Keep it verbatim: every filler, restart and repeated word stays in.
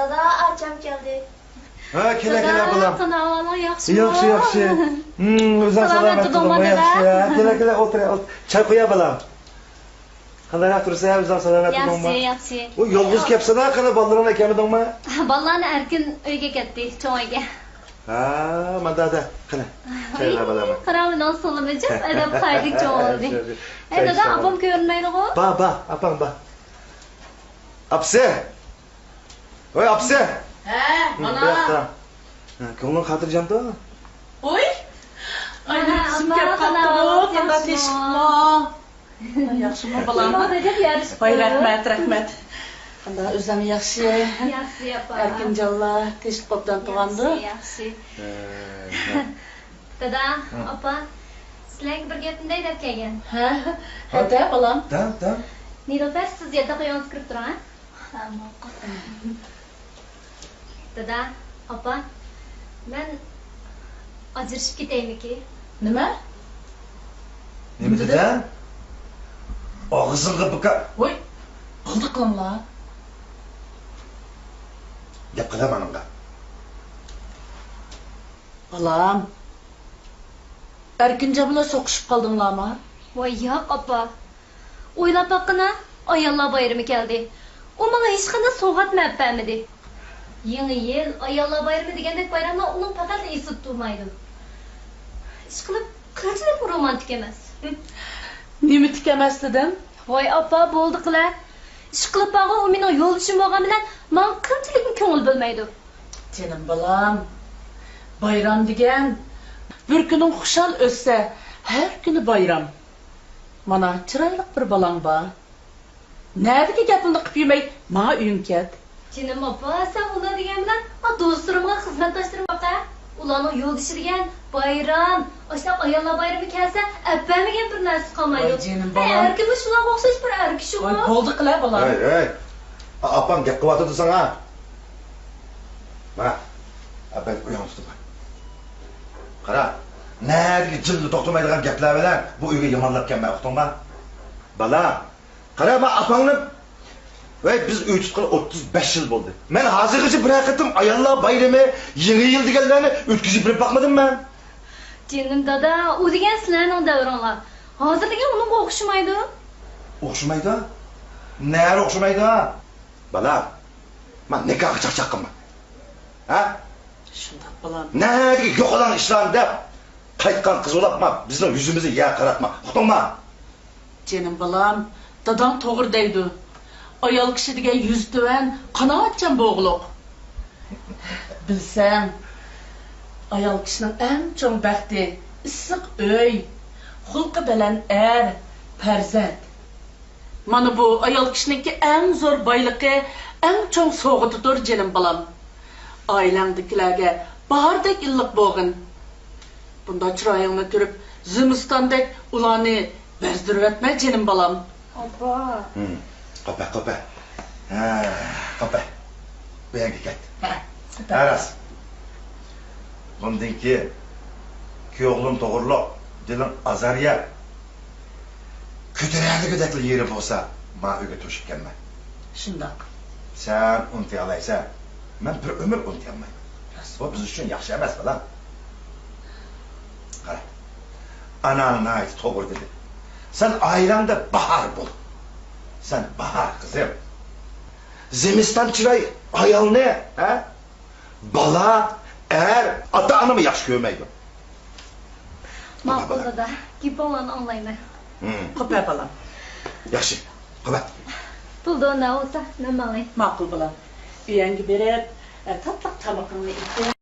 دادا، ئاچام كەلدى. ھە، كېلە، كېلە، بالام. قانداق ئەھۋالىڭ، ياخشىمۇ؟ ياخشى، ياخشى. ھىم، ئۆزۈڭ سالامەت تۇردۇڭمۇ، دادا؟ ياخشى، ھە. كېلە، كېلە، ئولتۇر، ئولتۇر. چاي قۇياي، بالام. قانداقراق تۇرىسەن، ئۆزۈڭ سالامەت تۇردۇڭمۇ؟ ياخشى، ياخشى. ئۇ، يالغۇز كەپسەن-ھە، قېنى، بالىلىرىڭنى ئەكەلمىدىڭمۇ؟ بالىلارنى ئەركىن ئۆيگە كەتتى، چوڭ ئۆيگە. ھە، ماندا، دە، قېنى. چايلار، بالام. قاراۋۇلنىڭ سولىمى جىق، ئەدەپ-قائىدىلىك چوڭ بولدى. ھەي، دادا، ئاپام كۆرۈنمەيدىغۇ؟ بار، بار، ئاپاڭ بار. ئاپىسى! ۋاي، ئاپىسى! ھە، مانا. ھە، كۆڭلۈڭ خاتىرجەمدۇ؟ ۋوي! ئاينۇر قىزىم كەپ قاپتۇ، قانداق تىنچلىقمۇ؟ ياخشىمۇ، بالام؟ ۋاي، رەھمەت، رەھمەت. قانداق، ئۆزۈڭ ياخشى؟ ياخشى، ئاپا. ئەركىنجانلار تىنچلىق ئوبدان تۇرغاندۇ؟ ياخشى، ياخشى. ھە، ھە. دادا، ئاپا، سىلەرگە بىر گەپنى دەي دەپ كەلگەن. ھە، ھە، دە، بالام. دە، دە. نىلۇپەر، سىز ياتاق ئۆيىڭىزگە كىرىپ تۇرۇڭ، ھە؟ ھە، ماقۇل. دادا، ئاپا، مەن ئاجرىشىپ كېتەيمىكى؟ نېمە؟ نېمە دېدىڭ؟ ئاغزىڭغا بىكار. ۋوي، قىلدى قىلىڭلار. گەپ قىلە مانىڭغا. بالام، ئەركىنجان بىلەن سوقۇشۇپ قالدىڭلارمۇ؟ ۋاي ياق، ئاپا. ئويلاپ باققىنا، ئاياللار بايرىمى كەلدى. ئۇ ماڭا ھېچقانداق سوۋغاتمۇ ئەپ بەرمىدى. يېڭى يىل، ئاياللار بايرىمى دېگەندەك بايراملار ئۇنىڭ پەقەتلا ئېسىدە تۇرمايدۇ. ئىشقىلىپ، قىلچىلىكمۇ رومانتىك ئەمەس. نېمە تىك ئەمەس دېدىڭ؟ ۋاي ئاپا، بولدى قىلە. ئىشقىلىپ بارغۇ، ئۇ مېنىڭ يولدىشىم بولغان بىلەن ماڭا قىلچىلىكمۇ كۆڭۈل بۆلمەيدۇ. جېنىم بالام، بايرام دېگەن بىر كۈنۈڭ خۇشال ئۆتسە، ھەر كۈنى بايرام. مانا، چىرايلىق بىر بالاڭ بار. نەدىكى گەپلىرىڭنى قىپ يۈرمەي، ماڭا ئۆيۈڭگە كەت. جېنىم ئاپا، سەن ئۇنداق دېگەن بىلەن، ئا، دوستلىرىمغا، خىزمەتداشلىرىمغا قارا. ئۇلارنىڭ يولدىشى دېگەن بايرام، ئاشۇنداق ئاياللار بايرىمى كەلسە، ئەپ بەرمىگەن بىر نەرسە قالمايدۇ. ۋاي جېنىم بالام. ھەي، ھەر كىممۇ شۇلارغا ئوخشاش بىر ئەر كىشىغۇ. ۋاي، بولدى قىلە، بالام. ھەي، ھەي. ئا-، ئاپام گەپ قىلىۋاتىدۇ ساڭا. مانا، ئاپام ئۇياڭ تۇتۇپ. قارا، نەدىكى جىللا توختىمايدىغان گەپلەر بىلەن بۇ ئۆيگە يامانلاپ كەلمە، ئۇقتۇڭما؟ بالا، قارا، مانا ئاپاڭنى، ۋەي، بىز ئۆي تۇتقىلى ئوتتۇز بەش يىل بولدى. مەن ھازىرغىچە بىرەر قېتىم ئاياللار بايرىمى، يېڭى يىل دېگەنلەرنى ئۆتكۈزۈپ بېرىپ باقمىدىم مەن. جېنىم دادا، ئۇ دېگەن سىلەرنىڭ دەۋرىڭلار. ھازىر دېگەن ئۇنىڭغا ئوخشىمايدۇ. ئوخشىمايدۇ؟ نەرە ئوخشىمايدۇ؟ بالا، مانا نىكاھقا چاقچاق قىلما. ھە؟ شۇنداق، بالام. نەگە يوقىلاڭ ئىشلارنى دەپ، قايتقان قىز بولاپما بىزنىڭ يۈزىمىزنى يەرگە قاراتما. ئۇقتۇڭما؟ جېنىم بالام، داداڭ توغرا دەيدۇ. ئايال كىشى دېگەن يۈزى تۆۋەن، قانائەتچان بولغۇلۇق. بىلسەڭ، ئايال كىشىنىڭ ئەڭ چوڭ بەختى ئىسسىق ئۆي، خۇلقى بەلەن ئەر، پەرزەنت. مانا بۇ ئايال كىشىنىڭكى ئەڭ زور بايلىقى، ئەڭ چوڭ سوۋغىتىدۇر، جېنىم بالام. ئائىلەڭدىكىلەرگە باھاردەك ئىللىق بولغىن. بۇنداق چىرايىڭنى كۆرۈپ، زىمىستاندەك ئۇلارنى بەزدۈرۈۋەتمە، جېنىم بالام. ئاپا. ھىم، قاپە، قاپە. ھە، قاپە. بۇ يەرگە كەت. ھە، قاپە. ھە، راست. بۇندىن كېيىن كۈيئوغلۇم توغرۇلۇق دىلىڭ ئازار يەپ، كۆتۈرەلىگۈدەكلا يېرى بولسا، ما ئۆيگە توشۇپ كەلمە. شۇنداق. سەن ئۇنتۇيالايسەن، مەن بىر ئۆمۈر ئۇنتۇيالمايمەن. راست. بۇ بىز ئۈچۈن ياخشى ئەمەس، بالام. قارا، ئاناڭ ناھايىتى توغرا دېدى. سەن ئائىلەڭدە باھار بول. سەن باھار، قىزىم. زىمىستان چىراي ئايالنى، ھە؟ بالا، ئەر، ئاتا-ئانىمۇ ياخشى كۆرمەيدۇ. ماقۇل، دادا. گېپىڭلارنى ئاڭلايمەن. ھىم. قوپە، بالام. ياخشى، قوپە. پۇل دونە بولسا، مەن ماڭاي. ماقۇل، بالام. ئۆيەڭگە بېرىپ، ئە، تاتلىق تامىقىڭنى ئېتىپ.